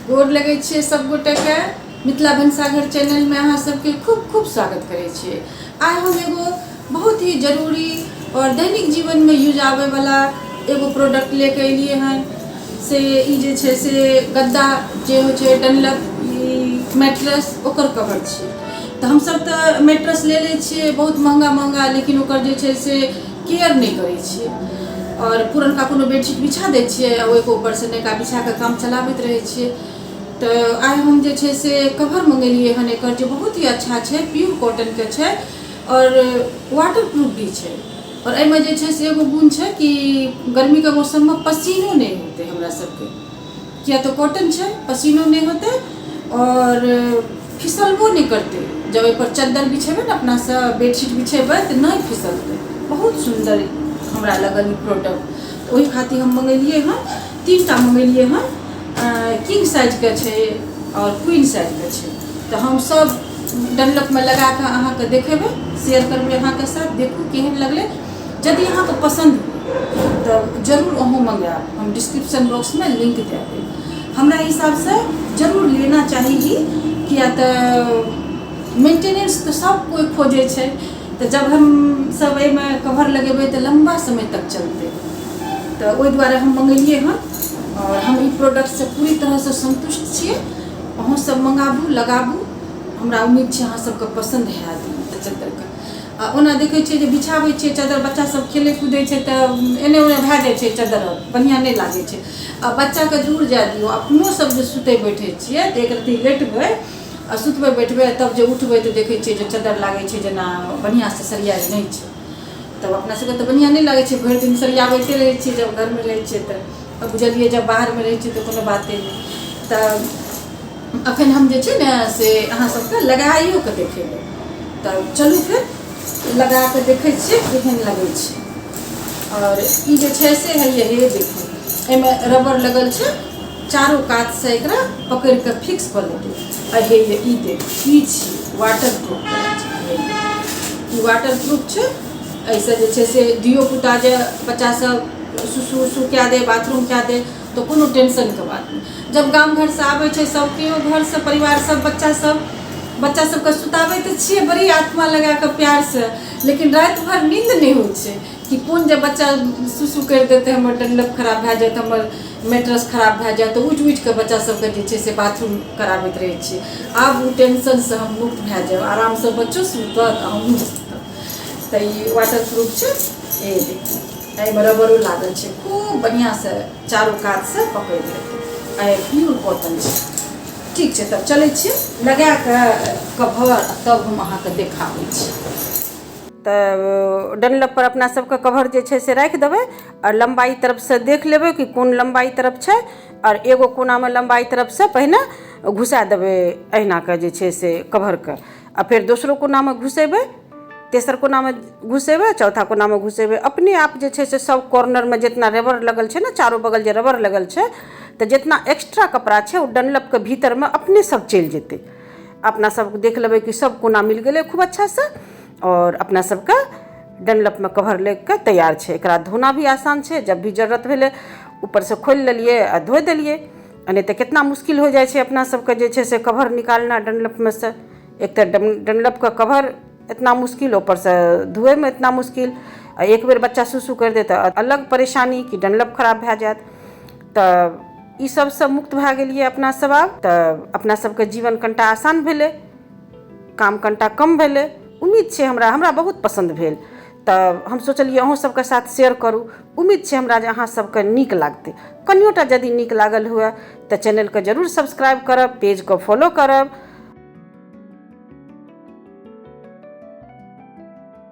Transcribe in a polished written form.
गोर लगै छियै सब गोटेके। मिथिला भनसाघर चैनलमे अहाँ सबके खूब खूब स्वागत करै छियै। आइ हम एगो बहुत ही जरूरी और दैनिक जीवनमे यूज आबैवला एगो प्रोडक्ट लऽ कऽ एलियै हन। से ई जे छै से गद्दा जे होइ छै डनलप, ई मैट्रेस, ओकर कवर छियै। तऽ हमसब तऽ मैट्रेस ले लै छियै बहुत महँगा महँगा, लेकिन ओकर जे छै से केयर नहि करै छियै आओर पुरनका कोनो बेडशीट बिछा दै छियै आ ओहिके ऊपरसँ नयका बिछा कऽ काम चलाबैत रहै छियै। तऽ आइ हम जे छै से कवर मङ्गेलियै हन एकर, जे बहुत ही अच्छा छै, प्योर कॉटनके छै आओर वाटर प्रूफ भी छै। आओर एहिमे जे छै से एगो गुण छै कि गर्मीके मौसममे पसीनो नहि होतै हमरा सबके, किया तऽ कॉटन छै, पसीनो नहि होतै आओर फिसलबो नहि करतै। जब एहिपर चद्दर बिछेबै ने, अपनासँ बेडशीट बिछेबै तऽ नहि फिसलतै। बहुत सुन्दर हमरा लगल ई प्रोडक्ट, तऽ ओहि खातिर हम मङ्गेलियै हँ। तीन टा मङ्गेलियै हँ, किंग साइजके छै आओर क्वीन साइजके छै। तऽ हम सब डनलपमे लगा कऽ अहाँके देखेबै, शेयर करबै अहाँके साथ। देखू केहन लगलै। यदि अहाँके पसन्द तऽ जरूर अहूँ मङ्गायब। हम डिस्क्रिप्शन बॉक्समे लिंक दए देब। हमरा हिसाबसँ जरूर लेना चाही ई, किया तऽ मेंटेनेंस तऽ सब कोइ खोजै छै। तऽ जब हम सब एहिमे कवर लगेबै तऽ लम्बा समय तक चलतै। तऽ ओहि दुआरे हम मङ्गेलियै हँ आओर हम ई प्रोडक्टसँ पूरी तरहसँ सन्तुष्ट छियै। अहूँ सब मङ्गाबू, लगाबू। हमरा उम्मीद छै अहाँ सबके पसन्द हैत ई चद्दरके। आ ओना देखै छियै जे बिछाबै छियै चद्दर, बच्चा सब खेलै कूदै छै तऽ एने ओने भए जाइ छै चद्दर, बढ़िआँ नहि लागै छै। आ बच्चाके दूर जाय दियौ, अपनो सब जे सुतै बैठै छियै तऽ एक रत्ती लेटबै आ सुतबै बैठबै, तब जे उठबै तऽ देखै छियै जे चद्दर लागै छै जेना बढ़िआँसँ सरियायल नहि छै। तब अपना सबके तऽ बढ़िआँ नहि लागै छै। भरि दिन सरियाबैते रहै छियै जब घरमे रहै छियै तऽ। बुझलियै, जब बाहरमे रहै छियै तऽ कोनो बाते नहि। तऽ अखन हम जे छै ने से अहाँ सबके लगाइयो कऽ देखेबै। तऽ चलू, फेर लगा कऽ देखै छियै केहन लगै छै। आओर ई जे छै से हैया हे देखू, एहिमे रबड़ लगल छै, चारू कातसँ एकरा पकड़ि कऽ फिक्स कऽ लेतै। आ हे ई देख, ई छी वाटर प्रूफ। ई वाटर प्रूफ छै। एहिसँ जे छै से धियो पुता जे बच्चा सब सुसु उसु कए दे, बाथरूम कए दे, तऽ कोनो टेंशनके बात नहि। जब गाम घरसँ आबै छै सब केओ, घरसँ परिवार सब, बच्चा सब, बच्चा सबके सुताबै तऽ छियै बड़ी आत्मा लगा कऽ प्यारसँ, लेकिन राति भरि नींद नहि होइ छै कि कोन जे बच्चा सुसु करि देतै, हमर डनलप खराब भए जायत, हमर मैट्रेस खराब भए जायत। तऽ उठि उठि कऽ बच्चा सबके जे छै से बाथरूम कराबैत रहै छियै। आब ओ टेंशनसँ हम मुक्त भए जायब। आरामसँ बच्चो सुतत आ हमहूँ सुतब। तऽ ई वाटर प्रूफ छै। ए देखियौ, एहिमे रबरो लागल छै, खूब बढ़िआँसँ चारू कातसँ पकड़ि लेतै आ प्योर कॉटन छै। ठीक छै, तब चलै छियै लगा कऽ कवर, तब हम अहाँके देखाबै छी। तऽ डनलप पर अपना सबके कवर जे छै से राखि देबै आओर लम्बाइ तरफसँ देख लेबै कि कोन लम्बाइ तरफ छै। आओर एगो कोनामे लम्बाइ तरफसँ पहिने घुसा देबै अहिना कऽ जे छै से कवरके, आ फेर दोसरो कोनामे घुसेबै, तेसर कोनामे घुसेबै, चौथा कोनामे घुसेबै। अपने आप जे छै से सब कॉर्नरमे जितना रबड़ लगल छै ने, चारो बगल जे रबड़ लगल छै, तऽ जितना एक्स्ट्रा कपड़ा छै ओ डनलपके भीतरमे अपने सब चलि जेतै। अपना सब देख लेबै कि सब कोना मिल गेलै खूब अच्छासँ आओर अपना सबके डनलपमे कवर लागि कऽ तैयार छै। एकरा धोना भी आसान छै। जब भी जरूरत भेलै, ऊपरसँ खोलि लेलियै आ धोइ देलियै। आ नहि तऽ कितना मुश्किल हो जाइ छै अपना सबके जे छै से कवर निकालना डनलपमे सँ। एक तऽ डनलपके कवर इतना मुश्किल, ऊपरसँ धोएमे इतना मुश्किल, आ एक बेर बच्चा सुसु करि दे तऽ अलग परेशानी कि डनलप खराब भए जायत। तऽ ई सबसँ मुक्त भए गेलियै अपना सब। आब तऽ अपना सबके जीवन कनिटा आसान भेलै, काम कनिटा कम भेलै। उम्मीद छै हमरा, हमरा बहुत पसन्द भेल, तऽ हम सोचलियै अहूँ सबके साथ शेयर करू। उम्मीद छै हमरा जे अहाँ सबके नीक लागतै। कनियोटा यदि नीक लागल हुए तऽ चैनलके जरूर सब्सक्राइब करब, पेजके फॉलो करब।